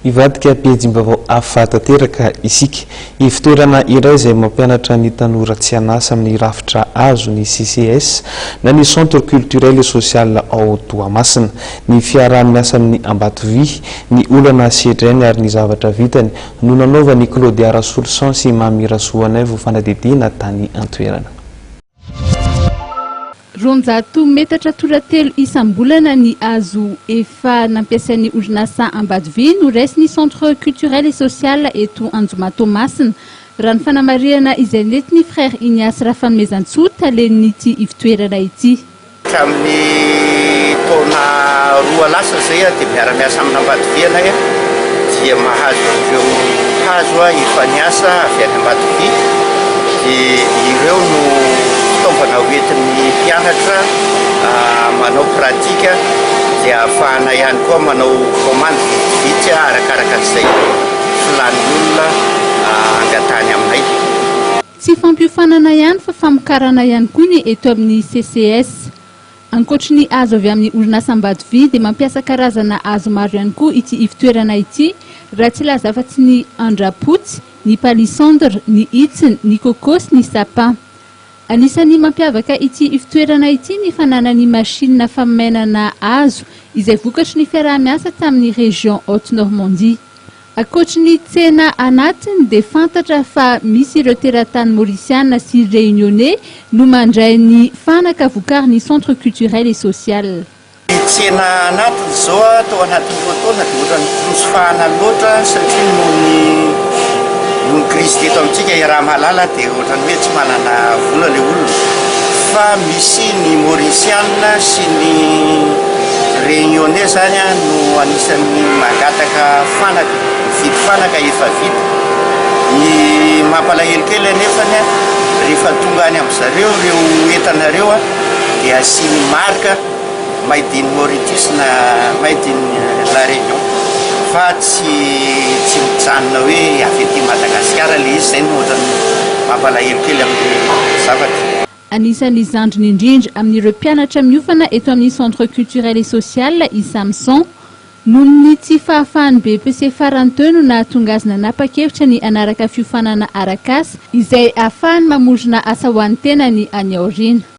Hivadika pejim-baovao hafa tanteraka isika. Ivontoerana iray izay mampianatra ny tanora tsy an'asa amin'ny rafitra hazo ny CCS na ny Centre Culturel et Social ao Toamasina. Ny fiaraha-miasa amin'ny Ambatovy, ny olana sedrainy ary ny zavatra vitany no nanaovan'i Claudia Rasoloson sy Mamy Rasoanaivo fanadihadiana tany an-toerana. 200 metatra toratelo isam-bolana ny hazo efa nampiasain'ny orinasa Ambatovy no raisin'ny Centre Culturel et Social eto Anjoma Toamasina. Raha ny fanamarihana izay nentin'ny Frère Ignace Rafanomezantsoa, talen'ity ivontoerana ity. Hatramin'ny taona 2 lasa izay dia miara-miasa amin'Ambatovy anay, dia mahazo an'ireo hazo efa niasa avy any Ambatovy, dia ireo no fitaovana hoentin'ny mpianatra manao pratique, dia ahafahana ihany koa manao commande vitsivitsy arakaraka izay filan'ny olona angatahany aminay. Tsy fampiofanana ihany fa famokarana ihany koa ny eto amin'ny CCS. Ankoatry ny hazo avy amin'ny orinasa Ambatovy dia mampiasa karazana hazo maro ihany koa ity ivontoerana ity, raha tsy laza afa-tsy ny andrapotsy, ny palissandre, ny hitsiny, ny coco sy ny sapin. Anisan'ny mampiavaka ity ivontoerana ity ny fananany machine famainana hazo izay vokatry ny fiaraha-miasa tamin'ny région Haute-Normandie. Ankoatry ny tsena anatiny dia fantatra fa misy ireo teratany maurisiana sy réunionnais no mandray ny fanaka vokarin'ny Centre Culturel et Social. Ny tsena anatiny izao tao anatin'ny 2 taona dia ohatran'ny nosofahana loatra satria noho ny crise teto amintsika iaraha-mahalala dia ohatran'ny hoe tsy manana vola ilay olona, fa misy ny maurisiana sy ny réunionnais zany no anisan'ny mangataka fanaka, mividy fanaka efa vita. Ny mampalahelo kely anefany rehefa tonga any amin'ny zareo ireo entana ireo dia asiany marque made in Mauritius na made in La Réunion fa tsy mijanona hoe avy aty Madagasikara ilay izy. Izay no ohatran'ny mampalahelo kely amin'ny zavatra. Anisan'ny zandriny indrindra amin'ireo mpianatra miofana eto amin'ny Centre Culturel et Social i Samson. Noho ny tsy fahafahan'ny BEPC farany teo no nahatonga azy nanapa-kevitra ny hanaraka fiofanana arak'asa izay ahafahany mamorona asa ho an'ny tenany any aoriana.